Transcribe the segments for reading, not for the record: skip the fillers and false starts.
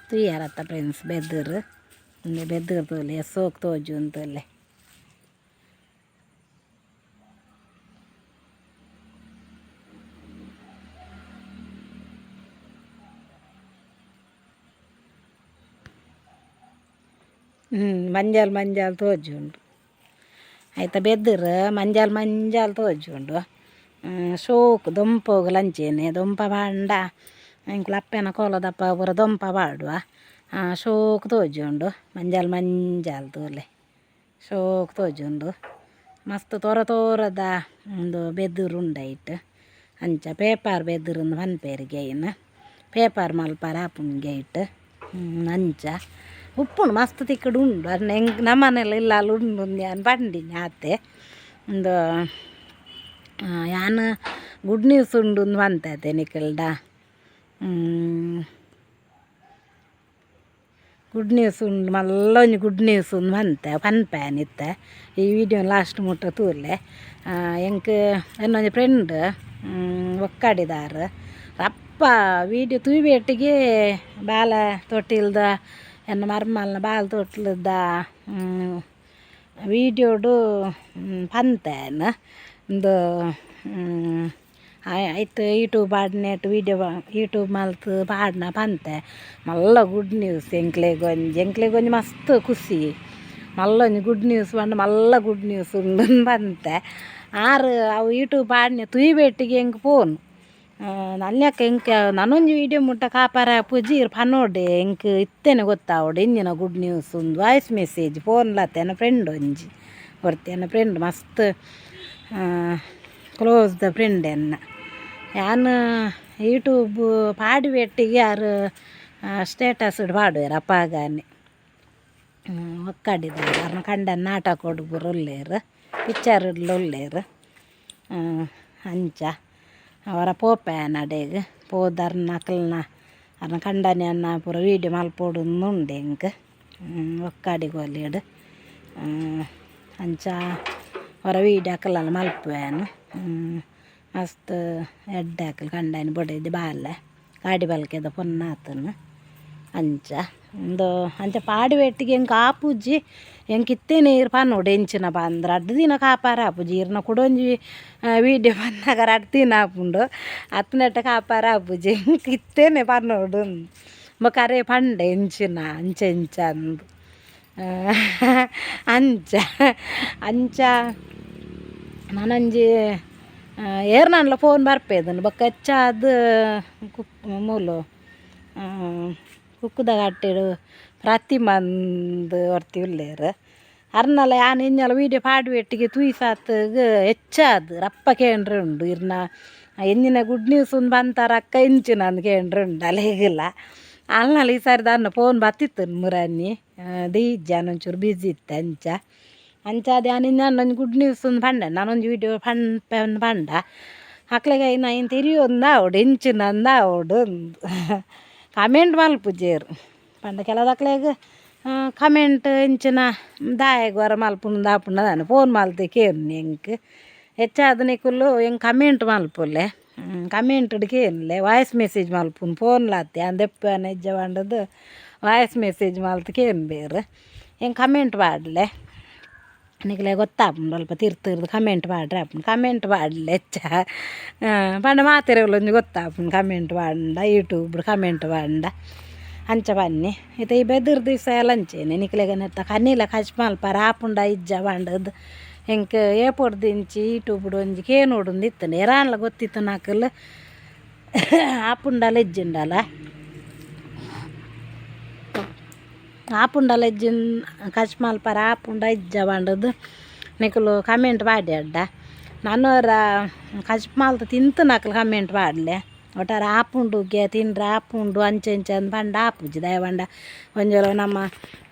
ತೂಯರತ್ತ friends ಬೆದ್ರ್ ಉಂದು ಬೆದ್ರ್ ತೂಲೆ ಸೋಕು ತೋಜುಂತುಲ್ಲೆ. ಮಂಜಲ್ ಮಂಜಲ್ ತೋಜುಂಡು ಐತ ಬೆದ್ರ್ ಮಂಜಲ್ ಮಂಜಲ್ ತೋಜುಂಡು. ಶೋಕು ದೊಂಪೊಗುಲ ಅಂಚೆನೆ ದೊಂಪ ಪಾಂಡ ಎಂಕುಲು ಅಪ್ಪೆನ ಕೋಲದಪ್ಪ ಪೂರ ದೊಂಪ ಪಾಡುವ. ಶೋಕು ತೋಜುಂಡು ಮಂಜಲ್ ಮಂಜಲ್ ತೂಲೆ ಶೋಕು ತೋಜುಂಡು. ಮಸ್ತ್ ತೋರ ತೋರದ ಉಂದು ಬೆದ್ರ್ ಉಂಡು ಐಟ್. ಅಂಚ ಪೇಪರ್ ಬೆದ್ರ್ ಇಂದ್ ಪನ್ಪೆರ್ ಐನ್ ಪೇಪರ್ ಮಲ್ಪರೆ ಆಪುಂಡು ಐಟ್. ಅಂಚ ಉಪ್ಪುಂಡು ಮಸ್ತ್ ತಿಕ್ಕುಡು ಉಂಡು ಅರ್ನ ಎಂಕ್ ನಮ್ಮನೆಲ್ಲ ಇಲ್ಲಲ್ ಉಂಡು ಯಾನ್ ಪಂಡಿನಿ ಆತೆ. ಉಂದು ಯಾನ್ ಗುಡ್ ನ್ಯೂಸ್ ಉಂಡು ಇಂದ್ ಪಂತೆ ನಿಕಲ್ಡ. ಗುಡ್ ನ್ಯೂಸ್ ಉಂಡು ಮಲ್ಲ ಒಂಜಿ ಗುಡ್ ನ್ಯೂಸ್ ಉಂದು ಪಂತೆ ಪನ್ಪೆ ಇತ್ತೆ ಈ ವಿಡಿಯೋ ಲಾಸ್ಟ್ ಮುಟ್ಟ ತೂಲೆ. ಎಂಕ್ ಎನ್ನೊಂಜಿ ಫ್ರೆಂಡ್ ಒಕ್ಕಾಡಿದಾರ್ ರಪ್ಪ ವೀಡಿಯೋ ತೂಯಿಬೇಟಿಗೆ ಬಾಲ ತೊಟ್ಟಿಲ್ದ ಎನ್ನ ಮರ್ಮಲ್ನ ಬಾಲ ತೊಟ್ಲದ ವೀಡಿಯೋಡು ಪಂತೆ ಉಂದು ಐತ ಯೂಟ್ಯೂಬ್ ಪಾಡ್ನೆಟ್ ವೀಡಿಯೋ ಯೂಟ್ಯೂಬ್ ಮಲ್ತ್ ಪಾಡ್ನ ಪಂತೆ ಮಲ್ಲ ಗುಡ್ ನ್ಯೂಸ್ ಎಂಕ್ಲೆಗ್ ಒಂಜಿ ಎಂಕ್ಲೆಗ್ ಒಂಜಿ ಮಸ್ತ್ ಖುಷಿ. ಮಲ್ಲ ಒಂಜಿ ಗುಡ್ ನ್ಯೂಸ್ ಪಂಡ ಮಲ್ಲ ಗುಡ್ ನ್ಯೂಸ್ ಉಂಡು ಪಂತೆ. ಆರ್ ಅವು ಯೂಟ್ಯೂಬ್ ಪಾಡ್ನೆ ತೂಯಿಬೇಟಿಗೆ ಎಂಕ್ ಫೋನ್ ನಲ್ಯಕ್ಕ ಎಂಕ್ ನನೊಂಜಿ ವೀಡಿಯೋ ಮುಟ್ಟ ಕಾಪಾರ ಪೂಜಿ ಪನೋಡೆ ಎಂಕ್ ಇತ್ತೇನೆ ಗೊತ್ತಾವೊಡು ಎಂಚಿನ ಗುಡ್ ನ್ಯೂಸ್ ಉಂದು voice message phone ಲತ್ತೆ ಎನ್ನ ಫ್ರೆಂಡ್ ಒಂಜಿ ಒರ್ತಿ ಎನ್ನ ಫ್ರೆಂಡ್ ಮಸ್ತ್ close the friend ಎನ್ನ. ಯಾನ್ ಯೂಟ್ಯೂಬ್ ಪಾಡುವೆಟ್ಟಿಗೆ ಆರ್ ಸ್ಟೇಟಸ್ ಪಾಡುವೆರ್ ಅಪಗನೆ. ಒಕ್ಕಾಡಿದಾರ್ ಅರ್ನ ಕಂಡನಿ ನಾಟಕೊಡು ಪೂರ ಉಲ್ಲೆರ್ ಪಿಕ್ಚರ್ ಉಲ್ಲೆರ್. ಅಂಚ ಅವರ ಪೋಪೆ ಯಾನ್ ಅಡೆಗ್ ಪೋದು ಅರ್ನ ಅಕಲ್ನ ಅರ್ನ ಕಂಡನಿ ಅನ್ನ ಪೂರ ವೀಡಿಯೋ ಮಲ್ಪೊಡು ಉಂಡು ಎಂಕ್. ಒಕ್ಕಾಡಿ ಕೋಲಿಡ್ ಅಂಚ ಒರ ವೀಡಿಯೋ ಅಕಲ್ನ ಮಲ್ಪುವೆ ಯಾನ್. ಮಸ್ತ್ ಎಡ್ಡೆ ಅಕಲ್ ಕಂಡನಿ ಬೊಡೆದಿ ಬಾಲೆ ಕಾಡಿ ಬಲ್ಕೆದ ಪೊನ್ನಾತನು. ಅಂಚ ಉಂದು ಅಂಚ ಪಾಡುವೆಟ್ಟಿಗೆ ಎಂಕ್ ಆಪುಜಿ ಎಂಕ್ ಇತ್ತೇನೆ ಈರ್ ಪನೊಡು ಎಂಚಿನ ಪಂದ್ ರಡ್ಡ್ ದಿನ ಕಾಪಾರ ಆಪುಜಿ ಈರ್ನ ಕುಡೊಂಜಿ ವೀಡಿಯೋ ಪನ್ನಗ ರಡ್ಡ್ ದಿನ ಆಪುಂಡು ಅತ್ನೆಟ್ಟ ಕಾಪಾರ ಆಪುಜಿ ಎಂಕ್ ಇತ್ತೇನೆ ಪನೊಡು. ಬೊಕ ಅರೇ ಪಂಡೆ ಎಂಚಿನ ಅಂಚ ಇಂಚ ಅಂದ್. ಅಂಚ ಅಂಚ ನನೊಂಜಿ ಏರ್ನಂಡಲ ಫೋನ್ ಬರ್ಪೆದುಂಡು ಬೊಕ ಹೆಚ್ಚಾದ್ ಕುಕ್ ಮೂಲು ಕುಕ್ಕುದ ಕಟ್ಟೆಡ್ ಪ್ರತಿಮಂದ್ ಒರ್ತಿ ಉಲ್ಲೆರ್. ಅರ್ನಲ ಯಾನ್ ಎಂಚಲ ವೀಡಿಯೋ ಪಾಡುವೆಟ್ಟಿಗೆ ತೂಯಿಸಾತ್ಗ್ ಹೆಚ್ಚಾದ್ ರಪ್ಪ ಕೇಂಡ್ರೆ ಉಂಡು ಇರ್ನ ಎಂಚಿನ ಗುಡ್ ನ್ಯೂಸ್ ಉಂದು ಪಂತಾರಕ್ಕ ಎಂಚಿನ ಅಂದ್ ಕೇಂಡ್ರೆ ಉಂಡು ಅಲೆಗುಲ. ಅಲ್ನಲ ಈ ಸಾರಿ ದಾನ್ನ ಫೋನ್ ಬತ್ತಿತ್ತು ಮುರಾನಿ ದೀಜ್ಜಿ ಒಂಚೂರು ಬ್ಯುಸಿ ಇತ್ತೆ ಅಂಚ. ಅಂಚಾದ್ ಯಾನ್ ಒಂಜಿ ಗುಡ್ ನ್ಯೂಸ್ ಉಂದು ಪಂಡೆ ನಾನೊಂಜಿ ವೀಡಿಯೋ ಪನ್ಪೆ ಪಂಡ ಅಕ್ಲೆಗ್ ಐನ್ ಐನ್ ತೆರಿಯೊಂದು ಆವೊಡು ಎಂಚಿನ ಅಂದ್ ಆವೊಡು ಕಮೆಂಟ್ ಮಲ್ಪುಜೆರ್ ಪಂಡ ಕೆಲದಕ್ಲೆಗ್ ಕಮೆಂಟ್ ಎಂಚಿನ ದಾಯೆಗ್ ಒರ ಮಲ್ಪುಂಡು ದಾಪುಂಡ ದಾನೆ ಫೋನ್ ಮಲ್ತ್ ಕೇನ್ನಿ ಎಂಕ್. ಹೆಚ್ಚಾದ್ ನಿಕುಲು ಎಂಕ್ ಕಮೆಂಟ್ ಮಲ್ಪುಲೆ ಕಮೆಂಟ್ಡ್ ಕೇನ್ಲೆ ವಾಯ್ಸ್ ಮೆಸೇಜ್ ಮಲ್ಪುನು ಫೋನ್ಲ ಅತ್ತೆ ಯಾನ್ ದೆಪ್ಪುವೆನ ಇಜ್ಜ ಪಂಡುದು ವಾಯ್ಸ್ ಮೆಸೇಜ್ ಮಲ್ತ್ ಕೇನ್ಬೆರ್ ಎಂಕ್ ಕಮೆಂಟ್ ಪಾಡ್ಲೆ ನಿಕ್ಲೆಗ್ ಗೊತ್ತಾಪುಂಡು ಅಲ್ಪ ತಿರ್ತ್ ಕಮೆಂಟ್ ಪಾಡ್ರೆ ಆಪುಂಡು ಕಮೆಂಟ್ ಪಾಡ್ಲೆ ಹೆಚ್ಚ ಪಂಡ ಮಾತೆರೆಗ್ಲ ಒಂಜಿ ಗೊತ್ತಾಪುಂಡು ಕಮೆಂಟ್ ಪಾಡ್ಂಡ ಯೂಟ್ಯೂಬ್ ಕಮೆಂಟ್ ಪಾಡ್ಂಡ ಅಂಚ ಪನ್ನಿ. ಇತ್ತೆ ಈ ಬೆದ್ರ್ ದಿವಸ ಅಂಚೆನೆ ನಿಕ್ಲೆಗ್ ನೆತ್ತ ಕನಿಲ ಕಚ್ ಮಲ್ಪರೆ ಆಪುಂಡ ಇಜ್ಜ ಪಂಡುದು ಎಂಕ್ ಏಪೊಡ್ದಿಂಚಿ ಯೂಟ್ಯೂಬ್ಡ್ ಒಂಜಿ ಕೇನೊಡುಂದು ಇತ್ತುಂಡು ಏರಾಂಡಲ ಗೊತ್ತಿತ್ತು ನಕುಲು ಆಪುಂಡಲ ಇಜ್ಜಿಂಡಲ ಆಪುಂಡಲ ಇಜ್ಜಿನ್ ಕಚ್ ಮಲ್ಪರೆ ಆಪುಂಡ ಇಜ್ಜ ಪಂಡುದು ನಿಕುಲು ಕಮೆಂಟ್ ಪಾಡ್ಯಡ್ಡ. ನನೊರ ಕಚ್ ಮಲ್ತ್ ತಿಂತನಕುಲು ಕಮೆಂಟ್ ಪಾಡ್ಲೆ ಒಟ್ಟಾರೆ ಆಪುಂಡುಗೆ ತಿಂಡ್ರೆ ಆಪುಂಡು ಅಂಚ ಇಂಚ ಅಂದ್ ಪಂಡ ಆಪುಜಿ ದಾಯೆ ಪಂಡ ಒಂಜೊರ ನಮ್ಮ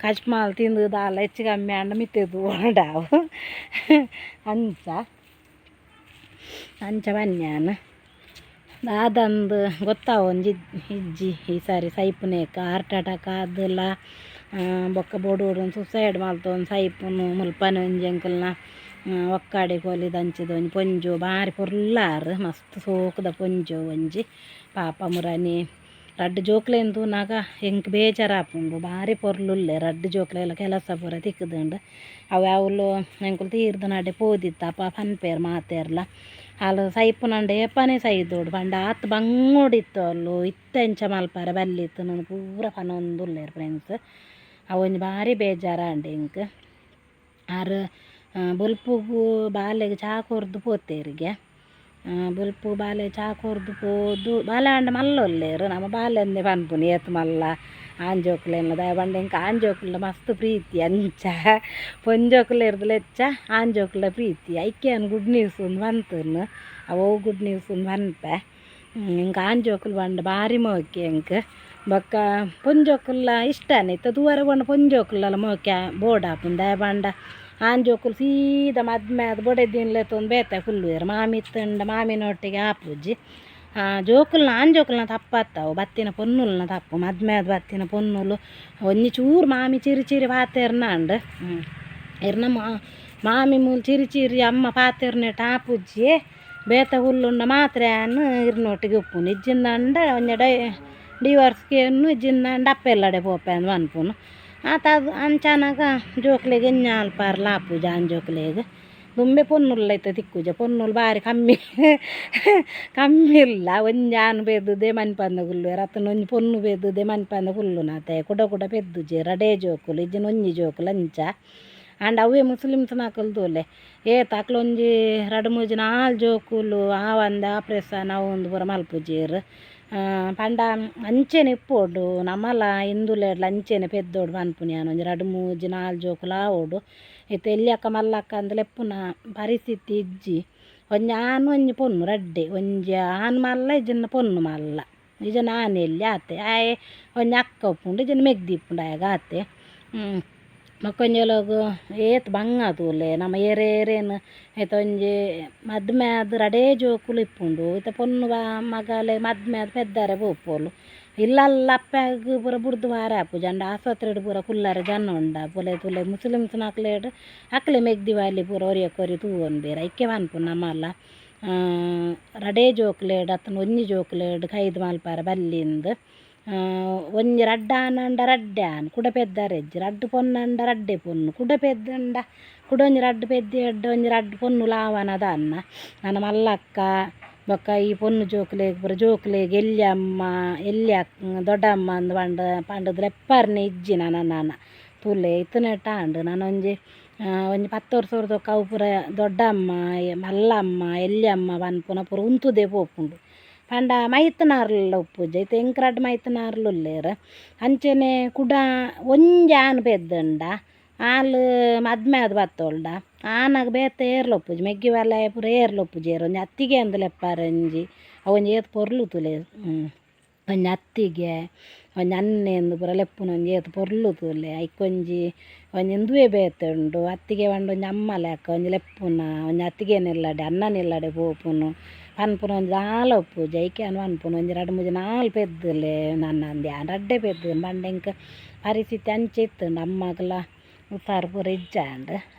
ಕಚ್ ಮಲ್ತ್ ತಿಂದು ದಾಲ ಹೆಚ್ಚು ಕಮ್ಮಿ ಆಂಡ ಮಿತ್ತ್ ತೂವೊಡಾವು. ಅಂಚ ಅಂಚ ಪನ್ಯಾನ್ ದಾದಂದ್ ಗೊತ್ತಾವೊಂಜಿ ಇಜ್ಜಿ ಈ ಸಾರಿ ಸೈಪುನೇಕ ಹಾರ್ಟ್ ಅಟ್ಯಾಕ್ ಆದುಲ ಬೊಕ್ಕ ಬೋಡು ಸುಸೈಡ್ ಮಲ್ತೊಂದು ಸೈಪುನು ಮುಲ್ಪನೆ ಒಂಜಿ ಎಂಕಲ್ನ ಒಕ್ಕಾಡಿ ಕೋಲಿದಂಚಿದ ಒಂಜಿ ಪೊಂಜೋವು ಬಾರಿ ಪೊರ್ಲಾರ್ ಮಸ್ತ್ ಸೋಕುದ ಪೊಂಜೋವು ಒಂಜಿ ಪಾಪ ಮುರಾನಿ ರಡ್ಡ್ ಜೋಕ್ಲೆನ್ ತೂನಗ ಎಂಕ್ ಬೇಜಾರಾಪುಂಡು ಬಾರಿ ಪೊರ್ಲುಲ್ಲೆ ರಡ್ಡ್ ಜೋಕ್ಲೆಲ ಕೆಲಸ ಪೂರ ತಿಕ್ಕುದುಂಡು. ಅವು ಅವ್ಲು ಎಂಕುಲು ತೀರ್ದ ನಡೆ ಪೋದಿತ್ತ ಅಪ ಪನ್ಪೇರು ಮಾತೆರ್ಲ ಆಲ್ ಸೈಪುನಂಡ ಏಪನೇ ಸೈದೋಡು ಪಂಡ ಆತ್ ಬಂಗೋಡಿತ್ತೋಲು ಇತ್ತೆ ಎಂಚ ಮಲ್ಪರೆ ಬಲ್ಲಿತ್ತು ಪೂರ ಪನೊಂದುಲ್ಲೆರ್ ಫ್ರೆಂಡ್ಸ್. ಅವೊಂಜಿ ಬಾರಿ ಬೇಜಾರಾಂಡ್ ಎಂಕ್. ಆರ್ ಬೊಲ್ಪುಗು ಬಾಲೆಗ್ ಚಾ ಕೊರ್ದು ಪೋತೇರಿಗೆ. ಬೊಲ್ಪು ಬಾಲೆ ಚಾ ಕೊರ್ದು ಪೋದು ಬಾಲೆ ಆಂಡ ಮಲ್ಲೊಲ್ಲೇರು ನಮ ಬಾಲೆಂದೇ ಪನ್ಪುನಿ ಏತ್ ಮಲ್ಲ ಆಂಜೋಕ್ಲೆನ ದಾಯೆ ಪಂಡ ಎಂಕ್ ಆಂಜೋಕುಲ್ಡ ಮಸ್ತ್ ಪ್ರೀತಿ ಅಂಚ ಪೊಂಜೋಕುಲೆರ್ದ್ ಹೆಚ್ಚ ಆಂಜೋಕುಲ್ಡ ಪ್ರೀತಿ. ಐಕೆ ಯಾನ್ ಗುಡ್ ನ್ಯೂಸ್ ಅಂದ್ ಪನ್ತುನು ಅವು ಗುಡ್ ನ್ಯೂಸ್ ಅಂದ್ ಪನ್ಪೆ. ಎಂಕ್ ಆಂಜೋಕುಲು ಪಂಡ ಬಾರಿ ಮೋಕೆ ಎಂಕ್. ಬೊಕ್ಕ ಪೊಂಜೋಕುಲ್ಲ ಇಷ್ಟನೇ ಇತ್ತೆ ತೂವರೆ ಪೋಂಡ ಪೊಂಜೋಕುಲಲ ಮೋಕೆ ಬೋಡಾಪುಂಡು ದಾಯೆ ಪಂಡ ಆಂಜೋಕುಲು ಸೀದಾ ಮದ್ಮೆ ಆದ್ ಬೊಡೆದಿನ್ ಲೆತ್ತೊಂದು ಬೇತೆ ಕುಲ್ಲುವೆರ್ ಮಾಮಿ ಇತ್ತುಂಡ ಮಾಮಿನೊಟ್ಟಿಗೆ ಆಪುಜಿ. ಜೋಕುಲ್ನ ಆಂಜೋಕುಲ್ನ ತಪ್ಪತ್ತವು ಬತ್ತಿನ ಪೊನ್ನುಲ್ನ ತಪ್ಪು ಮದ್ಮೆ ಆದ್ ಬತ್ತಿನ ಪೊನ್ನುಲು ಒಂಜಿ ಚೂರು ಮಾಮಿ ಚಿರಿ ಚಿರಿ ಪಾತೆರ್ನಾಂಡ್ ಇರ್ನ ಮಾಮಿ ಮೂಲು ಚಿರಿ ಚಿರಿ ಅಮ್ಮ ಪಾತೆರ್ನೆಟ್ ಆಪುಜಿ ಬೇತೆ ಹುಲ್ಲುಂಡ ಮಾತ್ರ ಯಾನ್ ಇರ್ನೊಟ್ಟಿಗೆ ಉಪ್ಪುನು ಇಜ್ಜಿಂದಂಡ ಒಂಜಿ ಡಿವೋರ್ಸ್ ಕೇನ್ನು ಇಜ್ಜಿಂದಂಡ ಅಪ್ಪೆಲ್ಲಡೆ ಪೋಪೆ ಅಂದ್ ಪನ್ಪುನು. ಆತ ಅದು ಅಂಚಾನಗ ಜೋಕ್ಲೆಗ್ ಎಂಜ ಅಲ್ಪಾರ್ಲ ಆಪುಜಿ ಆಂಜೋಕ್ಲೆಗ್ ದುಂಬೆ ಪೊನ್ನುಲ್ಲ ಇತ್ತೆ ತಿಕ್ಕುಜ ಪೊನ್ನುಲು ಬಾರಿ ಕಮ್ಮಿ ಕಮ್ಮಿ ಇಲ್ಲ ಒಂಜಿ ಆನ್ ಪೆದ್ದುದೆ ಮನ್ಪಂದೆ ಕುಲ್ಲುವೆರ್ ಅತ್ತಂಡ ಒಂಜಿ ಪೊನ್ನು ಪೆದ್ದುದೆ ಮನ್ಪಂದೆ ಕುಲ್ಲುನತೆ ಕುಡ ಕುಡ ಪೆದ್ದುಜೆರ್ ರಡೇ ಜೋಕುಲು ಇಜ್ಜಿಂಡ ಒಂಜಿ ಜೋಕುಲು ಅಂಚ. ಆಂಡ ಅವೇ ಮುಸ್ಲಿಮ್ಸ್ನಕುಲು ತೂಲೆ ಏತ್ ಅಕ್ಲು ಒಂಜಿ ರಡ್ಡ್ ಮೂಜಿ ನಾಲ್ ಜೋಕುಲು ಆವಂದೆ ಆಪ್ರೇಷನ್ ಅವು ಪೂರ ಮಲ್ಪುಜೆರ್. ಪಂಡ ಅಂಚೆನೆ ಇಪ್ಪೊಡು ನಮಲ ಹಿಂದುಲೆಡ್ಲ ಅಂಚೆನೆ ಪೆದ್ದೊಡು ಪನ್ಪುನಿ ಯಾನ್ ಒಂಜಿ ರಡ್ಡ್ ಮೂಜಿ ನಾಲ್ ಜೋಕುಲು ಆವೊಡು. ಇತ್ತೆ ಎಲ್ಯಕ್ಕ ಮಲ್ಲಕ್ಕ ಅಂದ್ ಲೆಪ್ಪುನ ಪರಿಸ್ಥಿತಿ ಇಜ್ಜಿ. ಒಂಜಿ ಆನ್ ಒಂಜಿ ಪೊನ್ನು ರಡ್ಡೆ ಒಂಜಿ ಆನ್ ಮಲ್ಲ ಇಜ್ಜಿಂಡ ಪೊನ್ನು ಮಲ್ಲ ಇಜ್ಜಿಂಡ ಆನ್ ಎಲ್ಯ ಆತೆ ಆಯೆ ಒಂಜಿ ಅಕ್ಕ ಉಪ್ಪುಂಡು ಇಜ್ಜಿಂಡ ಮೆಗ್ದಿ ಉಪ್ಪುಂಡು ಆಯಗ್ ಆತೆ. ಬೊಕ್ಕೊಂಜಿ ಏತ್ ಬಂಗ ತೂಲೆ ನಮ ಏರೇರೇನು ಇತ್ತೆ ಒಂಜಿ ಮದ್ಮೆ ಆದ್ ರಡೇ ಜೋಕುಲು ಇಪ್ಪುಂಡು. ಇತ್ತೆ ಪೊನ್ನು ಮಗಲೆ ಮದ್ಮೆ ಆದ್ ಪೆದ್ದಾರೆ ಪೋಪೊಲು ಇಲ್ಲಲ್ಲ ಅಪ್ಪೆಗ್ ಪೂರ ಬುಡ್ದು ವಾರ ಆಪುಜಿ ಅಂಡ ಆಸ್ಪತ್ರೆಡ್ ಪೂರ ಕುಲ್ಲರೆ ಜನ ಉಂಡ ಪುಲೆ ತುಲೆ ಮುಸ್ಲಿಮ್ಸ್ನಕ್ಲೆಡ್ ಅಕ್ಲೆ ಮೆಗ್ದಿ ವಾಲಿ ಪೂರ ಒರಿಯಕ್ಕೊರಿ ತೂವೊನ್ಬೆರ್ ಐಕೆ ಪನ್ಪುನು ನಮಲ ರಡೇ ಜೋಕುಲೆಡ್ ಅತ್ತಂಡ ಒಂಜಿ ಜೋಕುಲೆಡ್ ಕೈದ್ ಮಲ್ಪರೆ ಬಲ್ಲಿಂದ್. ಒಂಜಿ ರಡ್ಡ್ ಆನಂಡ ರಡ್ಡೆ ಆನ್ ಕುಡ ಪೆದ್ದರೆಜ್ಜಿ ರಡ್ಡ್ ಪೊನ್ನಂಡ ರಡ್ಡೆ ಪೊನ್ನು ಕುಡ ಪೆದ್ದುಂಡ ಕುಡ ಒಂಜಿ ರಡ್ಡ್ ಪೆದ್ದಿ ಒಂಜಿ ರಡ್ಡ್ ಪೊನ್ನುಲು ಆವನ ದಾನ್ನ. ನನ ಮಲ್ಲಕ್ಕ ಬೊಕ್ಕ ಈ ಪೊನ್ನು ಜೋಕುಲೆಗ್ ಪೂರ ಜೋಕುಲೆಗ್ ಎಲ್ಯಮ್ಮ ಎಲ್ಯ ದೊಡ್ಡಮ್ಮ ಅಂದ್ ಪಂಡ ಪಂಡುದು ಲೆಪ್ಪರ್ನೆ ಇಜ್ಜಿ ನನ ನನ ತೂಲೆ ಇತ್ತನೆಟ ಆಂಡ್. ನನೊಂಜಿ ಒಂಜಿ ಪತ್ತ್ ವರ್ಸೊರ್ದು ಅವು ಪೂರ ದೊಡ್ಡಮ್ಮ ಮಲ್ಲಮ್ಮ ಎಲ್ಯಮ್ಮ ಪನ್ಪುನ ಪೂರ ಉಂತುದೇ ಪೋಪುಂಡು. ಪಂಡ ಮೈತ್ನಾರ್ಲ ಉಪ್ಪುಜಿ ಇತ್ತೆ ಎಂಕ್ ರಡ್ಡ್ ಮೈತ್ನಾರ್ಲು ಉಲ್ಲೆರ್. ಅಂಚೆನೆ ಕುಡ ಒಂಜಿ ಆನ್ ಪೆದ್ದುಂಡ ಆಲ್ ಮದ್ಮೆ ಆದ್ ಬತ್ತೋಲ್ಡ ಆನಗ ಬೇತೆ ಏರ್ಲ ಉಪ್ಪುಜಿ ಮೆಗ್ಗಿ ಬಾಲೆ ಪೂರ ಏರ್ಲ ಉಪ್ಪುಜೆರ್ ಒಂಜಿ ಅತ್ತಿಗೆ ಅಂದ್ ಲೆಪ್ಪರೆ ಒಂಜಿ ಅವೊಂಜಿ ಏತ್ ಪೊರ್ಲು ತೂಲೆ. ಒಂಜಿ ಅತ್ತಿಗೆ ಒಂಜಿ ಅಣ್ಣೆಂದು ಪೂರ ಲೆಪ್ಪುನ ಒಂಜಿ ಏತ್ ಪೊರ್ಲು ತೂಲೆ ಐಕೊಂಜಿ ಒಂಜಿ ಇಂದುವೆ ಬೇತೆ ಉಂಡು. ಅತ್ತಿಗೆ ಪಂಡ ಒಂಜಿ ಅಮ್ಮ ಲೆಕ್ಕ ಒಂಜಿ ಲೆಪ್ಪುನ ಒಂಜಿ ಅತ್ತಿಗೆನಿಲ್ಲಡೆ ಅಣ್ಣನಿಲ್ಲಡೆ ಪೋಪುನು ಪನ್ಪುನ ಒಂಜಿ ದಾಲ ಉಪ್ಪುಜಿ. ಐಕೆ ಯಾನ್ ಪನ್ಪುನು ಒಂಜಿ ರಡ್ಡ್ ಮೂಜಿ ನಾಲ್ ಪೆದ್ದುಲೆ ನನ್ನಂದ್ ಯಾನ್ ರಡ್ಡೆ ಪೆದ್ದುನು ಪಂಡ ಎಂಕ್ ಪರಿಸ್ಥಿತಿ ಅಂಚ ಇತ್ತುಂಡು. ಅಮ್ಮಗ್ಲ ಹುಷಾರು ಪೂರ ಇಜ್ಜಾಂಡ್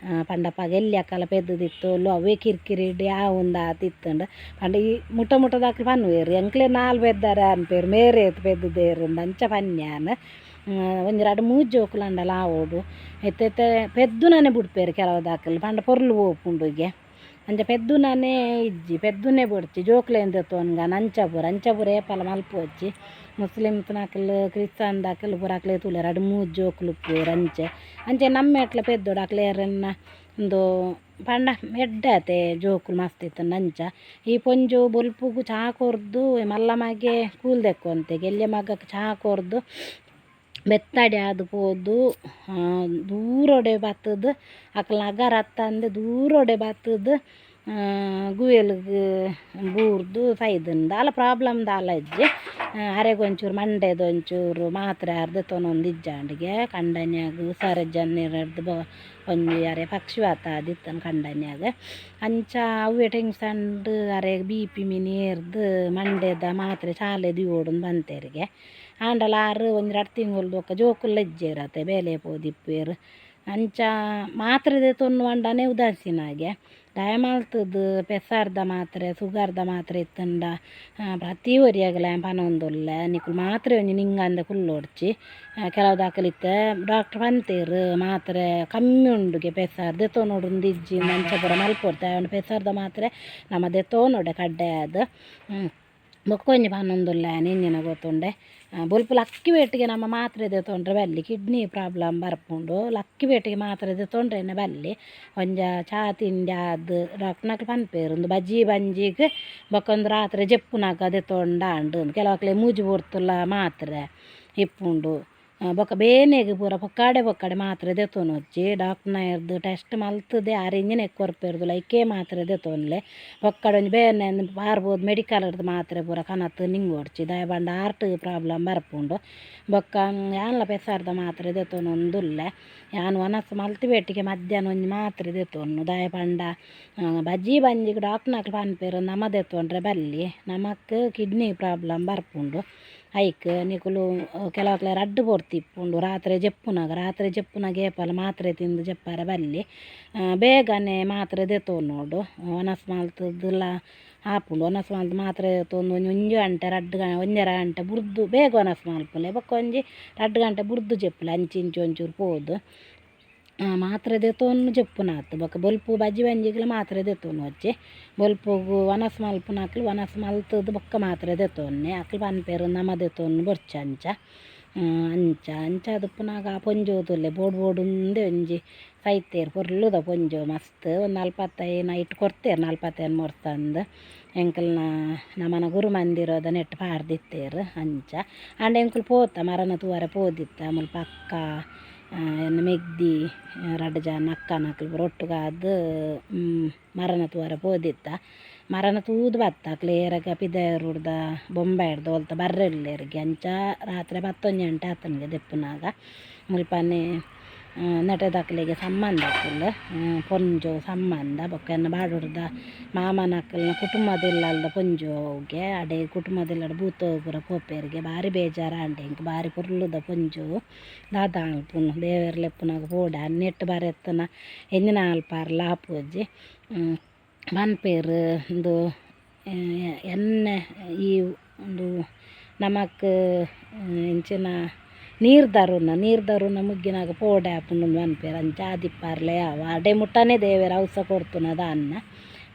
ಪಂಡಪ್ಪ ಎಲ್ಯಕ್ಕಲ ಪೆದ್ದುದಿತ್ತೋಲು ಅವೇ ಕಿರಿಕಿರಿಡ್ ಯಾವುಂದು ಇತ್ತುಂಡು. ಪಂಡ ಈ ಮುಟ್ಟ ಮುಟ್ಟದಕ್ಲು ಪನ್ನುವೆರ್ ಎಂಕ್ಲೆ ನಾಲ್ ಪೆದ್ದಾರೆ ಅನ್ಪೇರು ಮೇರೆ ಏತ್ ಪೆದ್ದುದೇರ್ ಅಂಚ ಪನ್ಯಾನ್. ಒಂಜಿ ರಡ್ಡ್ ಮೂಜಿ ಜೋಕುಲಾಂಡಲ ಆವೊಡು. ಇತ್ತೆ ಇತ್ತೆ ಪೆದ್ದುನನೆ ಬುಡ್ಪೇರು ಕೆಲವುದಕ್ಲು ಪಂಡ ಪೊರ್ಲು ಪೋಪುಂಡುಗೆ ಅಂಚ ಪೆದ್ದುನನೆ ಇಜ್ಜಿ ಪೆದ್ದುನೆ ಬೊಡ್ಚಿ ಜೋಕ್ಲೆನ್ ದೆತ್ತೊನ್ಗನ ಅಂಚ ಪೂರ ಅಂಚ ಪೂರ ಏಪಲ ಮಲ್ಪೊಚ್ಚಿ. ಮುಸ್ಲಿಮ್ಸ್ನಕುಲು ಕ್ರಿಶ್ಚಿಯನ್ದಕುಲು ಪೂರ ಅಕ್ಲೆ ತೂಲೆ ರಡ್ಡ್ ಮೂಜಿ ಜೋಕುಲು ಉಪ್ಪುವೆರ್ ಅಂಚೆ ಅಂಚೆ ನಮ್ಮೆಟ್ಲ ಪೆದ್ದೊಡು ಅಕ್ಲೆ ಏರೆನ್ನ ಉಂದು ಪಂಡ ಎಡ್ಡೆ ಆತೆ ಜೋಕುಲು ಮಸ್ತ್ ಇತ್ತುಂಡ ಅಂಚ. ಈ ಪೊಂಜೋವು ಬೊಲ್ಪುಗು ಚಾ ಕೊರ್ದು ಮಲ್ಲ ಮಗೆ ಕೂಲ್ ದೆಕ್ಕೊಂತೆ ಎಲ್ಯ ಮಗಕ್ ಚಾ ಕೊರ್ದು ಬೆತ್ತಡಿ ಆದ್ ಪೋದು ದೂರೊಡೆ ಬತ್ತುದು ಅಕ್ಲ್ನ ಅಗರ ಅತ್ತಂದೆ ದೂರೊಡೆ ಬತ್ತುದು ಗುವೆಲ್ಗ್ ಬೂರ್ದು ಸೈದುಂಡು. ದಾಲ ಪ್ರಾಬ್ಲಮ್ ದಾಲ ಇಜ್ಜಿ. ಅರೆಗ್ ಒಂಚೂರು ಮಂಡೆದ ಒಂಚೂರು ಮಾತ್ರೆ ಆರ್ ದೆತ್ತೊನೊಂದು ಇಜ್ಜಾಂಡ್ಗೆ ಕಂಡನ್ಯಾಗ್ ಹುಷಾರಿಜ್ಜಂದಿನರ್ದ್ ಒಂಜಿ ಅರೆ ಪಕ್ಷವಾತ ಆದಿತ್ತುಂಡು ಕಂಡನ್ಯಾಗ್. ಅಂಚ ಅವ್ವೆ ಟೆನ್ಷನ್ಡ್ ಅರೆಗ್ ಬಿ ಪಿ ಮಿನಿ ಏರ್ದು ಮಂಡೆದ ಮಾತ್ರೆ ಚಾಲೆ ದೀವೊಡುಂದು ಪಂತೆರ್ಗೆ. ಆಂಡಲ ಆರ್ ಒಂಜಿ ರಡ್ಡ್ ತಿಂಗೊಲು ಬೊಕ್ಕ ಜೋಕುಲ್ಲ ಇಜ್ಜೆರ್ ಅತೆ ಬೇಲೆ ಪೋದಿಪ್ಪುವೆರ್. ಅಂಚ ಮಾತ್ರೆ ದೆತ್ತೊನ್ನು ಪಂಡನೆ ಉದಾಸೀನಾಗೆ. ದಯಮಲ್ತುದು ಪೆಸಾರ್ದ ಮಾತ್ರೆ ಸುಗರ್ದ ಮಾತ್ರೆ ಇತ್ತುಂಡ ಪ್ರತಿ ಒರಿಯಗಲ ಪನೊಂದುಲ್ಲೆ ನಿಕುಲು ಮಾತ್ರೆ ಒಂಜಿ ನಿಂಗಂದೆ ಕುಲ್ಲೊಡ್ಚಿ. ಕೆಲವು ದಾಕಲಿತ್ತೆ ಡಾಕ್ಟ್ರ್ ಪಂತೇರು ಮಾತ್ರೆ ಕಮ್ಮಿ ಉಂಡುಗೆ ಪೆಸಾರ್ ದೆತೊನೊಡು ಇಜ್ಜಿ ಅಂಚ ಪೂರ ಮಲ್ಪೊಡ್ತೆ ಆಂಡ ಪೆಸಾರ್ದ ಮಾತ್ರೆ ನಮ ದೆತೊನೊಡೆ ಕಡ್ಡಾಯದ್. ಬೊಕ್ಕೊಂಜಿ ಪನೊಂದುಲ್ಲೆ ಎಂಚಿನ ಗೊತ್ತುಂಡೆ ಬೊಲ್ಪು ಲಕ್ಕಿ ಬೇಟಿಗೆ ನಮ್ಮ ಮಾತ್ರೆ ದೆತೊಂಡ್ರೆ ಬಲ್ಲಿ ಕಿಡ್ನಿ ಪ್ರಾಬ್ಲಮ್ ಬರ್ಪುಂಡು. ಲಕ್ಕಿ ಬೇಟಿಗೆ ಮಾತ್ರೆ ದೆತೊಂಡ್ರೆನೆ ಬಲ್ಲಿ ಒಂಜ ಚಾ ತಿಂಡಿ ಆದ್ ಡಾಕ್ಟ್ರ್ನಕ್ಲು ಪನ್ಪೆರ್ ಉಂದು ಬಜಿ ಬಂಜಿಗ್ ಬೊಕ್ಕೊಂದು ರಾತ್ರೆ ಜೆಪ್ಪುನಗ ದೆತೊಂಡಾಂಡ್. ಕೆಲವಕ್ಲೆ ಮೂಜಿ ಪೊರ್ತುಲ ಮಾತ್ರೆ ಇಪ್ಪುಂಡು. ಬೊಕ್ಕ ಬೇನೆಗ್ ಪೂರ ಪೊಕ್ಕಾಡೆ ಪೊಕ್ಕಾಡೆ ಮಾತ್ರೆ ದೆತೊನೊಚ್ಚಿ ಡಾಕ್ಟ್ರ್ನ ಟೆಸ್ಟ್ ಮಲ್ತದೆ ಆರ್ ಎಂಜಿನ ಕೊರ್ಪೆರ್ದು ಐಕೇ ಮಾತ್ರೆ ದೆತೊನ್ಲೆ. ಪೊಕ್ಕಡೆ ಒಂಜಿ ಬೇನೆ ಪಾರ್ಬೋದು ಮೆಡಿಕಲ್ರ್ದು ಮಾತ್ರೆ ಪೂರ ಕನತ್ ನಿಂಗೊಡ್ಚಿ ದಾಯೆ ಪಂಡ ಹಾರ್ಟ್ ಪ್ರಾಬ್ಲಮ್ ಬರ್ಪುಂಡು. ಬೊಕ್ಕ ಯಾನ್ಲ ಪೆಸಾರ್ದ ಮಾತ್ರೆ ದೆತೊನೊಂದುಲ್ಲೆ. ಯಾನ್ ವನಸ್ ಮಲ್ತಿ ಬೇಟಿಗೆ ಮಧ್ಯಾಹ್ನ ಒಂಜಿ ಮಾತ್ರೆ ದೆತೊನ್ನು ದಾಯೆ ಪಂಡ ಬಜಿ ಬಂಜಿಗ್ ಡಾಕ್ಟ್ರ್ನಕ್ಲು ಪನ್ಪೆರ್ ನಮ ದೆತೊಂಡ್ರೆ ಬಲ್ಲಿ ನಮಕ್ ಕಿಡ್ನಿ ಪ್ರಾಬ್ಲಮ್ ಬರ್ಪುಂಡು. ಐಕ್ ನಿಕುಲು ಕೆಲವಕ್ಲೆ ರಡ್ಡ್ ಪೊರ್ತು ಇಪ್ಪುಂಡು ರಾತ್ರೆ ಜೆಪ್ಪುನಗ ರಾತ್ರೆ ಜೆಪ್ಪುನಗ ಏಪಲ ಮಾತ್ರೆ ತಿಂದು ಜೆಪ್ಪರೆ ಬಲ್ಲಿ ಬೇಗನೆ ಮಾತ್ರೆ ದೆತೊನೊಡು. ವನಸ್ ಮಲ್ತುದುಲ ಆಪುಂಡು. ವನಸ್ ಮಲ್ತ್ ಮಾತ್ರೆ ದೆತೊಂದು ಒಂಜಿ ಒಂಜಿ ಗಂಟೆ ರಡ್ಡ್ ಒಂಜರೆ ಗಂಟೆ ಬುಡ್ದು ಬೇಗ ವನಸ್ ಮಲ್ಪುಲೆ ಬೊಕ್ಕ ಒಂಜಿ 2 ಗಂಟೆ ಬುಡ್ದು ಜೆಪ್ಪುಲೆ ಅಂಚಿ ಇಂಚಿ ಒಂಚೂರು ಪೋದು ಮಾತ್ರೆ ದೆತೊನ್ನು ಜೆಪ್ಪುನಾತ್. ಬೊಕ್ಕ ಬೊಲ್ಪು ಬಜಿ ಬಂಜಿಗ್ಲ ಮಾತ್ರೆ ದೆತೊನೊಚ್ಚಿ ಬೊಲ್ಪುಗು ವನಸ್ ಮಲ್ಪುನಕ್ಲು ವನಸ್ ಮಲ್ತುದು ಬೊಕ್ಕ ಮಾತ್ರೆ ದೆತೊನ್ನೆ ಅಕ್ಲು ಪನ್ಪೆರ್ ನಮ ದೆತೊನ್ನು ಬೊರ್ಚಿ ಅಂಚ ಅಂಚ ಅಂಚ ಪುನಗ ಆ ಪೊಂಜೋವುದುಲ್ಲೆ ಬೋಡು ಬೋಡುಂದೆ ಒಂಜಿ ಸೈತೇರು ಪೊರ್ಲುದ ಪೊಂಜೋವು ಮಸ್ತ್ ಒಂದು 45 ಐಟ್ ಕೊರ್ತೇರು 45 ವರ್ಷಂದ್ ಎಂಕಲ್ನ ನಮನ ಗುರು ಮಂದಿರದ ನೆಟ್ ಪಾಡ್ದಿತ್ತೇರು ಅಂಚ. ಆಂಡ ಎಂಕುಲು ಪೋತ ಮರಣ ತೂವರೆ ಪೋದಿತ್ತ ಮುಲ್ಪ ಅಕ್ಕ ಎನ್ನ ಮೆಗ್ದಿ ರಡ್ಡ್ ಜನ ಅಕ್ಕನಕ್ಲು ಪೂರ ಒಟ್ಟುಗಾದ್ ಮರಣ ತೂವರೆ ಪೋದಿತ್ತ. ಮರಣ ತೂದು ಬತ್ತ ಅಕ್ಲು ಏರಗ ಪಿದಯೂರುಡ್ದ ಬೊಂಬಾಯಿಡ್ದ್ ಒಲ್ತ ಬರ್ರೆ ಉಲ್ಲೆರ್ಗೆ ಅಂಚ ರಾತ್ರೆ 11 ಗಂಟೆ ಆತನಿಗೆ ದೆಪ್ಪುನಗ ಮುಲ್ಪನೆ ನೆಟದಕ್ಲೆಗೆ ಸಂಬಂಧ ಅಕುಲು ಪೊಂಜೋವು ಸಂಬಂಧ ಬೊಕ್ಕ ಎನ್ನ ಬಾಡೂರ್ದ ಮಾಮನಕಲ್ನ ಕುಟುಂಬದಿಲ್ಲಲ್ದ ಪೊಂಜೋವುಗೆ ಅಡೆ ಕುಟುಂಬದಿಲ್ಲಡ್ ಭೂತೋ ಪೂರ ಪೋಪೆರ್ಗೆ ಬಾರಿ ಬೇಜಾರಾಂಡ್ ಎಂಕ್ ಬಾರಿ ಪೊರ್ಲುದ ಪೊಂಜೋವು ದಾದ ಮಲ್ಪುನು ದೇವೆರ್ ಲೆಪ್ಪುನಗ ಪೋಡೆ ನೆಟ್ ಬರೆತ್ತನ ಎಂಚಿನ ಮಲ್ಪರ್ಲ ಆಪುಜಿ. ಪನ್ಪೆರ್ ಉಂದು ಎಣ್ಣೆ ಈ ಉಂದು ನಮಕ್ ಎಂಚಿನ ನೀರು ದರುನ ನೀರು ದರುನ ಮುಗ್ಗಿನಾಗ ಪೋಡೆ ಆಪುಂಡು ಪನ್ಪೆರ್ ಅಂಚ ಆದಿಪ್ಪಾರ್ಲೆ ಅವ ಅಡೆ ಮುಟ್ಟನೆ ದೇವೆರ್ ಔಸ ಕೊರ್ತುನ ದಾನ್ನ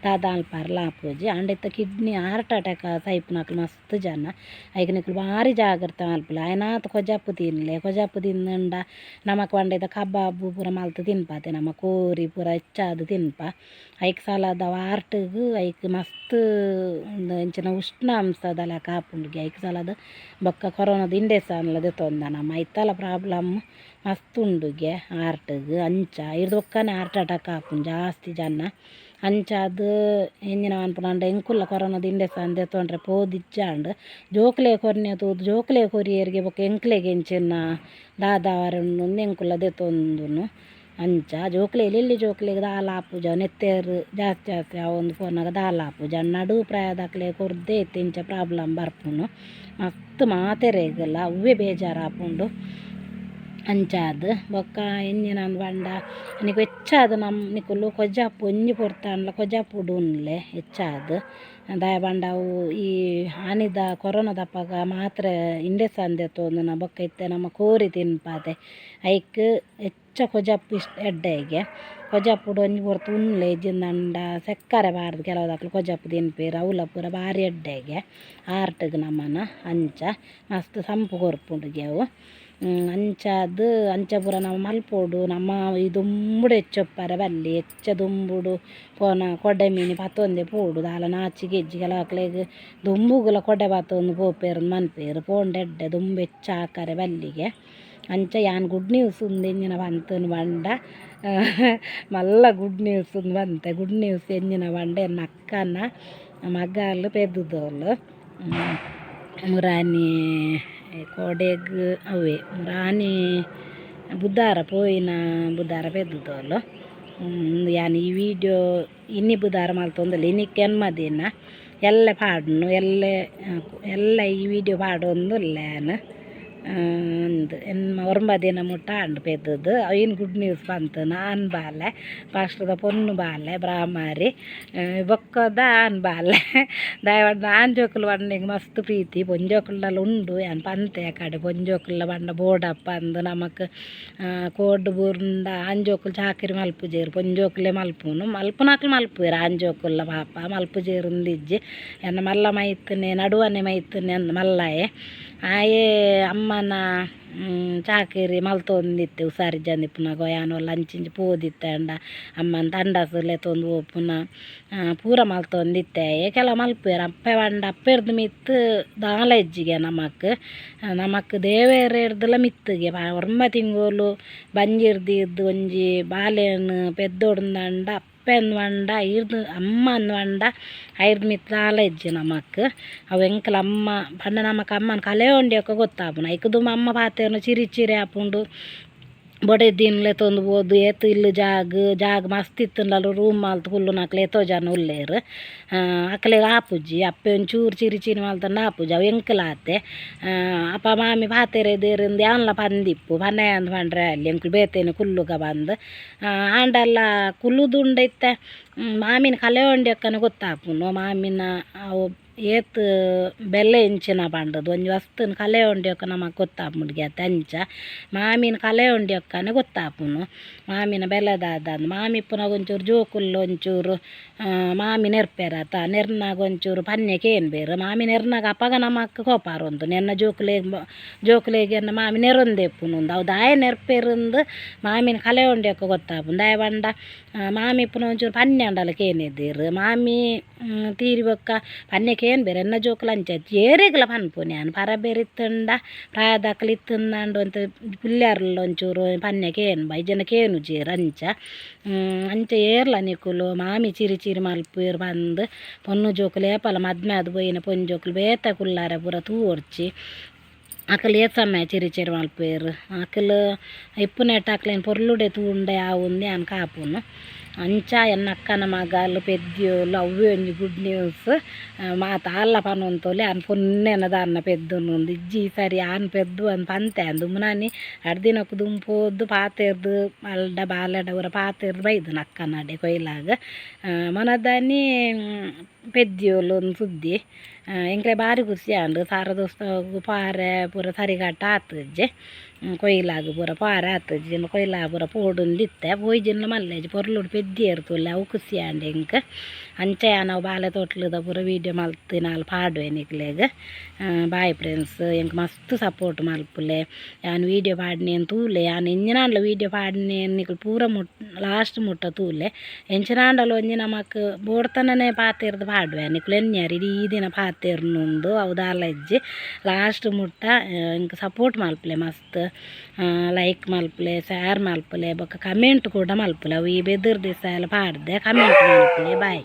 ದಾದ ಮಲ್ಪರ್ಲ ಆಪುಜಿ. ಆಂಡ ಇತ್ತೆ ಕಿಡ್ನಿ ಹಾರ್ಟ್ ಅಟ್ಯಾಕ್ ಸೈಪುನಕ್ಲು ಮಸ್ತ್ ಜನ ಐಕ್ ನಿಕುಲು ಬಾರಿ ಜಾಗ್ರತೆ ಮಲ್ಪುಲೆ. ಆಯ್ನಾತ್ ಕೊಜಪು ತಿನ್ಲೆ ಕೊಜಪು ತಿಂದುಂಡ ನಮಕ್ ಪಂಡ ಕಬಾಬು ಪೂರ ಮಲ್ತ್ ತಿನ್ಪಾತೆ ನಮ ಕೋರಿ ಪೂರ ಹೆಚ್ಚಾದ್ ತಿನ್ಪ ಐಕ್ ಸಲಾದ ಹಾರ್ಟ್ಗ್ ಐಕ್ ಮಸ್ತ್ ಎಂಚಿನ ಉಷ್ಣಾಂಶದ ಲೆಕ್ಕ ಆಪುಂಡುಗೆ ಐಕ್ ಸಲಾದ ಬೊಕ್ಕ ಕೊರೋನಾದ ಇಂಡೆಸನ್ಲ ದೆತೊಂದ ನಮ ಐತಲ ಪ್ರಾಬ್ಲಮ್ ಮಸ್ತ್ ಉಂಡುಗೆ ಹಾರ್ಟ್ಗ್ ಅಂಚ ಐರ್ದ್ ಬೊಕ್ಕನೆ ಹಾರ್ಟ್ ಅಟ್ಯಾಕ್ ಆಪುಂಡು ಜಾಸ್ತಿ ಜನ. ಅಂಚಾದ್ ಎಂಚಿನ ಮನ್ಪುನಂಡ ಎಂಕುಲ್ಲ ಕೊರೋನಾದ ಇಂಡೆಸನ್ ದೆತೊಂಡ್ರೆ ಪೋದಿಜ್ಜಾಂಡ್ ಜೋಕ್ಲೆ ಕೊರ್ನೆ ತೂದು ಜೋಕ್ಲೆ ಕೊರಿಯೆರ್ಗೆ ಬೊಕ್ಕ ಎಂಕ್ಲೆಗ್ ಎಂಚಿನ ದಾದ ಆವರೆ ಉಂಡು ಎಂಕುಲ್ಲ ದೆತೊಂದುನು ಅಂಚ. ಜೋಕ್ಲೆ ಎಲ್ಲೆಲ್ಲಿ ಜೋಕ್ಲೆಗ್ ದಾಲ ಆಪುಜ ನೆತ್ತೆರ್ ಜಾಸ್ತಿ ಜಾಸ್ತಿ ಆವೊಂದು ಪೋನಗ ದಾಲ ಆಪುಜ ನಡು ಪ್ರಾಯದಕ್ಲೆ ಕೊರ್ದೇ ಇತ್ತೆ ಇಂಚ ಪ್ರಾಬ್ಲಮ್ ಬರ್ಪುಂಡು ಮಸ್ತ್ ಮಾತೆರೆಗ್ಲ ಅವ್ವೇ ಬೇಜಾರಾಪುಂಡು ಅಂಚಾದ್. ಬೊಕ್ಕ ಎಂಚಿನ ಪಂಡ ನಿಕ್ಕು ಹೆಚ್ಚಾದ್ ನಮ್ಮ ನಿಕುಲು ಕೊಜಪು ಒಂಜಿ ಪೊರ್ತಾಂಡಲ ಕೊಜಪುಡು ಉನ್ಲೆ ಹೆಚ್ಚಾದ್ ದಾಯೆ ಪಂಡ ಅವು ಈ ಆನಿದ ಕೊರೋನಾದಪಗ ಮಾತ್ರೆ ಇಂಡೆಸನ್ ದೆತೊಂದುನ ಬೊಕ್ಕ ಇತ್ತೆ ನಮ ಕೋರಿ ತಿನ್ಪಾತೆ ಐಕ್ ಹೆಚ್ಚ ಕೊಜಪು ಇಷ್ಟ ಎಡ್ಡೆಗೆ ಕೊಜಪುಡು ಒಂಜಿ ಪೊರ್ತು ಉನ್ಲೆ ಇಜ್ಜಿಂದಂಡ ಸಕ್ಕರೆ ಪಾಡ್ದು ಕೆಲವುದಕ್ಲು ಕೊಜಪು ತಿನ್ಪೆರ್ ಅವ್ಲ ಪೂರ ಬಾರಿ ಎಡ್ಡೆಗೆ ಹಾರ್ಟ್ಗ್ ನಮನ ಅಂಚ ಮಸ್ತ್ ಸಂಪು ಕೊರ್ಪುಂಡುಗೆ ಅವು. ಅಂಚಾದ್ ಅಂಚ ಪೂರ ನಮ ಮಲ್ಪೊಡು ನಮ್ಮ ಈ ದುಂಬುಡು ಹೆಚ್ಚೊಪ್ಪರೆ ಬಲ್ಲಿ ಹೆಚ್ಚ ದುಂಬುಡು ಪೋನ ಕೊಡೆ ಮೀನು ಪತ್ತೊಂದೆ ಪೋಡು ದಾಲ ನಾಚಿಗೆ ಇಜ್ಜಿ ಕೆಲವಕ್ಲೆಗ್ ದುಂಬುಗುಲ ಕೊಡೆ ಪತ್ತೊಂದು ಪೋಪೆರ್ ಮನ್ಪೆರ್ ಪೋಂಡ ಎಡ್ಡೆ ದುಂಬು ಹೆಚ್ಚ ಆಕರೆ ಬಲ್ಲಿಗೆ. ಅಂಚ ಯಾನ್ ಗುಡ್ ನ್ಯೂಸ್ ಉಂದು ಎಂಚಿನ ಪಂತುಂದು ಪಂಡ ಮಲ್ಲ ಗುಡ್ ನ್ಯೂಸ್ ಉಂದು ಪಂತೆ ಗುಡ್ ನ್ಯೂಸ್ ಎಂಚಿನ ಪಂಡ ಎನ್ನ ಅಕ್ಕನ ಮಗಲ್ ಪೆದ್ದುದೋಲು ಮುರಾನಿ ಕೋಡೆಗ್ ಅವೇ ಮುರಾನಿ ಬುಧಾರ ಪೋಯಿನ ಬುಧಾರ ಪೆದ್ದುದೋಲು. ಯಾನ್ ಈ ವಿಡಿಯೋ ಇನಿ ಬುಧಾರ ಮಲ್ತೊಂದುಲ್ಲೆ ಇನಿಕ್ ಎನ್ಮ ದಿನ ಎಲ್ಲೆ ಪಾಡುನು ಎಲ್ಲೆ ಎಲ್ಲೆ ಈ ವಿಡಿಯೋ ಪಾಡೊಂದುಲ್ಲೆ ಯಾನ್. ಅಂದ್ ಎನ್ಮ ಒರ್ಂಬ ದಿನ ಮುಟ್ಟ ಆಂಡ್ ಪೆದ್ದುದು ಅಯಿನ್ ಗುಡ್ ನ್ಯೂಸ್ ಪಂತುನ ಆನ್ ಬಾಲೆ ಫಸ್ಟ್ದ ಪೊನ್ನು ಬಾಲೆ ಬ್ರಾಹ್ಮರಿ ಬೊಕ್ಕದ ಆನ್ ಬಾಲೆ ದಾಯೆ ಪಂಡ ಆನ್ ಜೋಕುಲು ಪಂಡ ಮಸ್ತ್ ಪ್ರೀತಿ ಪೊಂಜೋಕುಲ್ಡಲ ಉಂಡು ಯಾನ್ ಪಂತೆ ಕಡೆ ಪೊಂಜೋಕುಲ್ಲ ಪಂಡ ಬೋಡಪ್ಪ ಅಂದ್ ನಮಕ್ ಕೋಡ್ ಬೂರ್ಂಡ ಆನ್ ಜೋಕುಲು ಚಾಕಿರಿ ಮಲ್ಪುಜೆರ್ ಪೊಂಜೋಕುಲೆ ಮಲ್ಪುನು ಮಲ್ಪುನಕುಲು ಮಲ್ಪುವೆರ್ ಆನ್ ಜೋಕುಲ್ಲ ಪಾಪ ಮಲ್ಪುಜೆರ್ ಇಂದಿಜ್ಜಿ ಎನ್ನ ಮಲ್ಲ ಮೈತ್ನೆ ನಡುವನೆ ಮೈತ್ನೆ ಅಂದ್ ಮಲ್ಲಾಯೆ ಆಯೆ ಅಮ್ಮನ ಚಾಕಿರಿ ಮಲ್ತೊಂದಿತ್ತೆ ಹುಷಾರಿಜ್ಜಂದಿಪ್ಪುನಗ ಯಾನ್ ಓಲ ಅಂಚಿಂಚಿ ಪೋದಿತ್ತೆ ಅಂಡ ಅಮ್ಮನ ತಂಡಸ್ ಲೆತ್ತೊಂದು ಪೋಪುನ ಪೂರ ಮಲ್ತೊಂದಿತ್ತೆ ಆಯೆ ಕೆಲವು ಮಲ್ಪುವೆರ್ ಅಪ್ಪೆ ಪಂಡ ಅಪ್ಪೆರ್ದ್ ಮಿತ್ತ್ ದಾಲ ಇಜ್ಜಿಗೆ ನಮಕ್ ನಮಕ್ ದೇವೆರೆರ್ದಲ ಮಿತ್ತುಗೆ ಒರ್ಂಬ ತಿಂಗೊಲು ಬಂಜಿರ್ದಿದ್ದು ಒಂಜಿ ಬಾಲೆನ್ ಪೆದ್ದೊಡುಂದಂಡ ಅಪ್ಪೆನ್ ಪಂಡ ಐರ್ದ್ ಅಮ್ಮನ್ ಪಂಡ ಐರ್ದ್ ಮಿತ್ತ್ ದಾಲ ಇಜ್ಜಿ ನಮಕ್ ಅವು ಎಂಕಲ ಅಮ್ಮ ಪಂಡ ನಮಕ್ ಅಮ್ಮನ ಕಲೆಯೊಂಡ್ಯಕ ಗೊತ್ತಾಪುಂಡು ಐಕ್ ದುಂಬು ಅಮ್ಮ ಪಾತೆರ್ನ ಚಿರಿ ಚಿರಿ ಆಪುಂಡು ಬೊಡೆದಿನ್ ಲೆತ್ತೊಂದು ಪೋದು ಏತ್ ಇಲ್ಲ್ ಜಾಗ್ ಜಾಗ್ ಮಸ್ತ್ ಇತ್ತ್ಂಡಲ ರೂಮ್ ಮಲ್ತ್ ಕುಲ್ಲುನಕ್ಲ್ ಏತೋ ಜನ ಉಲ್ಲೆರ್ ಅಕ್ಲೆಗ್ ಆಪುಜಿ ಅಪ್ಪೆ ಒಂಚೂರು ಚಿರಿ ಚಿರಿ ಮಲ್ತಂಡ ಆಪುಜಿ ಅವು ಎಂಕುಲಾತೆ ಅಪ್ಪ ಮಾಮಿ ಪಾತೆರೆದೇರಿಂದ್ ಯಾನ್ಲ ಪಂದಿಪ್ಪು ಪನಯ ಅಂದ್ ಪಂಡ್ರೆ ಅಲ್ಲಿ ಎಂಕುಲು ಬೇತೆನೆ ಕುಲ್ಲುಗ ಪಂದ್ ಆಂಡಲ ಕುಲ್ಲುದುಂಡ ಇತ್ತೆ ಮಾಮಿನ ಕಲೆಯೊಂಡ್ಯಕ್ಕನೆ ಗೊತ್ತಾಪುಂಡು ಮಾಮಿನ ಅವು ಏತ್ ಬೆಲೆ ಇಂಚಿನ ಪಂಡದು ಒಂಜಿ ವಸ್ತುನ್ ಕಲೆಯೊಂಡ್ಯಕ್ಕ ನಮಕ್ ಗೊತ್ತಾಪುಂಡುಗೆ ಅತೆ ಅಂಚ ಮಾಮಿನ ಕಲೆಯೊಂಡ್ಯಕ್ಕನೆ ಗೊತ್ತಾಪುಂಡು ಮಾಮಿನ ಬೆಲೆ ದಾದ ಮಾಮಿ ಇಪ್ಪುನಗ ಒಂಚೂರು ಜೋಕುಲು ಒಂಚೂರು ಮಾಮಿ ನೆರ್ಪೆರ್ ಅತ ನೆರ್ನಾಗ ಒಂಚೂರು ಪನ್ನೆ ಕೇನ್ಬೆರ್ ಮಾಮಿ ನೆರ್ನಾಗ ಅಪಗ ನಮಕ್ ಕೋಪ ಬರೊಂದು ನೆನ್ನ ಜೋಕುಲೆಗ್ ಜೋಕುಲೆಗ್ ಎನ್ನ ಮಾಮಿ ನೆರೊಂದೆ ಇಪ್ಪುನು ಅವು ದಾಯೆ ನೆರ್ಪೆರುಂದು ಮಾಮಿನ ಕಲೆಯೊಂಡ್ಯಕ್ಕ ಗೊತ್ತಾಪುಂಡು ದಾಯೆ ಪಂಡ ಮಾಮಿ ಇಪ್ಪುನ ಒಂಚೂರು ಪನ್ನೆ ಆಂಡಲ ಕೇನೆದೆರ್ ಮಾಮಿ ತೀರಿ ಬೊಕ್ಕ ಪನ್ನೆ ಕೇನ್ಬೆರ್ ಎನ್ನ ಜೋಕುಲು ಅಂಚ ಏರೆಗ್ಲ ಪನ್ಪುನಿ ಯಾನ್ ಪರಬೆರ್ ಇತ್ತುಂಡ ಪ್ರಾಯದಕುಲು ಇತ್ತುಂದಾಂಡ ಒಂತೆ ಪುಲ್ಯಾರ್ಲ ಒಂಚೂರು ಪನ್ನೆ ಕೇನ್ಬ ಇಜ್ಜಂಡ ಕೇನುಜೆರ್ ಅಂಚ ಅಂಚ ಏರ್ಲ ನಿಕುಲು ಮಾಮಿ ಚಿರಿ ಚಿರಿ ಮಲ್ಪುವೆರ್ ಪಂದ್ ಪೊನ್ನು ಜೋಕುಲು ಏಪಲ ಮದ್ಮೆ ಆದ್ ಪೋಯಿನ ಪೊಂಜೋಕುಲು ಬೇತೆ ಕುಲ್ಲಾರೆ ಪೂರ ತೂವೊಡ್ಚಿ ಅಕುಲು ಏತ್ ಸಮಯ ಚಿರಿ ಚಿರಿ ಮಲ್ಪುವೆರ್ ಅಕುಲು ಇಪ್ಪುನೆಟ್ ಅಕ್ಲೆನ್ ಪೊರ್ಲುಡೆ ತೂಂಡ ಯಾವುಂದು ಯಾನ್ ಕಾಪುನು ಅಂಚ ಎನ್ನ ಅಕ್ಕನ ಮಗಲ್ ಪೆದ್ದಿಯೋಲು ಅವ್ವೇ ಒಂಜಿ ಗುಡ್ ನ್ಯೂಸ್ ಮಾತ ಆಲ್ಲ ಪನೊಂತೊಲಿ ಆನ್ ಪೊನ್ನೆನ ದಾನ್ನ ಪೆದ್ದುನು ಇಜ್ಜಿ ಈ ಸರಿ ಆನ್ ಪೆದ್ದು ಅಂದ್ ಪಂತೆ ಅಂದ್ ದುಂಬುನಾನಿ ರಡ್ಡ್ ದಿನಕ್ ದುಂಬು ಪೋದು ಪಾತೆರ್ದ್ ಅಲ್ಡ ಬಾಲೆಡ ಪೂರ ಪಾತೆರ್ದ್ ಬೈದುನು ಅಕ್ಕನಡೆ ಕೊಯ್ಲಾಗ್ ಮೊನದಾನಿ ಪೆದ್ದಿಯೋಲು ಒಂದ್ ಸುದ್ದಿ ಎಂಕ್ಲೆ ಬಾರಿ ಖುಷಿ ಆಂಡ್ ಶಾರದೋತ್ಸವಗ್ ಪಾರೆ ಪೂರ ಸರಿಗಟ್ಟ ಆತುಜಿ ಕೊಯ್ಲಾಗ್ ಪೂರ ಪಾರೆ ಆತುಜಿ ಕೊಯ್ಲಾಗ್ ಪೂರ ಪೋಡುಂದಿತ್ತೆ ಪೋಯಿಜಿಂಡ ಮಲ್ಲೆಜಿ ಪೊರ್ಲುಡು ಪೆದ್ದಿಯೆರ್ ತೂಲೆ ಅವು ಖುಷಿ ಆಂಡ್ ಎಂಕ್ ಅಂಚ ಯಾನ್ ಅವು ಬಾಲೆ ತೊಟ್ಲುದ ಪೂರ ವೀಡಿಯೋ ಮಲ್ತಿನಾಲ್ ಪಾಡುವೆ ನಿಕ್ಲೆಗ್ ಬಾಯ್ ಫ್ರೆಂಡ್ಸ್ ಎಂಕ್ ಮಸ್ತ್ ಸಪೋರ್ಟ್ ಮಲ್ಪುಲೆ ಯಾನ್ ವೀಡಿಯೋ ಪಾಡ್ನೇನ್ ತೂಲೆ ಯಾನ್ ಎಂಚಿನಾಂಡಲ ವೀಡಿಯೋ ಪಾಡ್ನೇನ್ ನಿಕುಲು ಪೂರ ಮುಟ್ ಲಾಸ್ಟ್ ಮುಟ್ಟ ತೂಲೆ ಎಂಚಿನಾಂಡಲ ಒಂಜಿ ನಮಕ್ ಬೋಡ್ತನನೆ ಪಾತೆರ್ದ್ ಪಾಡುವೆ ನಿಕುಲು ಎನ್ನಿಯರ್ ಇಡೀ ದಿನ ಪಾತೆರ್ನುಂದು ಅವು ದಾಲ ಇಜ್ಜಿ ಲಾಸ್ಟ್ ಮುಟ್ಟ ಎಂಕ್ ಸಪೋರ್ಟ್ ಮಲ್ಪುಲೆ ಮಸ್ತ್ ಲೈಕ್ ಮಲ್ಪುಲೆ ಶೇರ್ ಮಲ್ಪುಲೆ ಬೊಕ್ಕ ಕಮೆಂಟ್ ಕೂಡ ಮಲ್ಪುಲೆ ಅವು ಈ ಬೆದರ್ ದಿವಸ ಎಲ್ಲ ಪಾಡ್ದೆ ಕಮೆಂಟ್ ಮಲ್ಪುಲೆ ಬಾಯ್.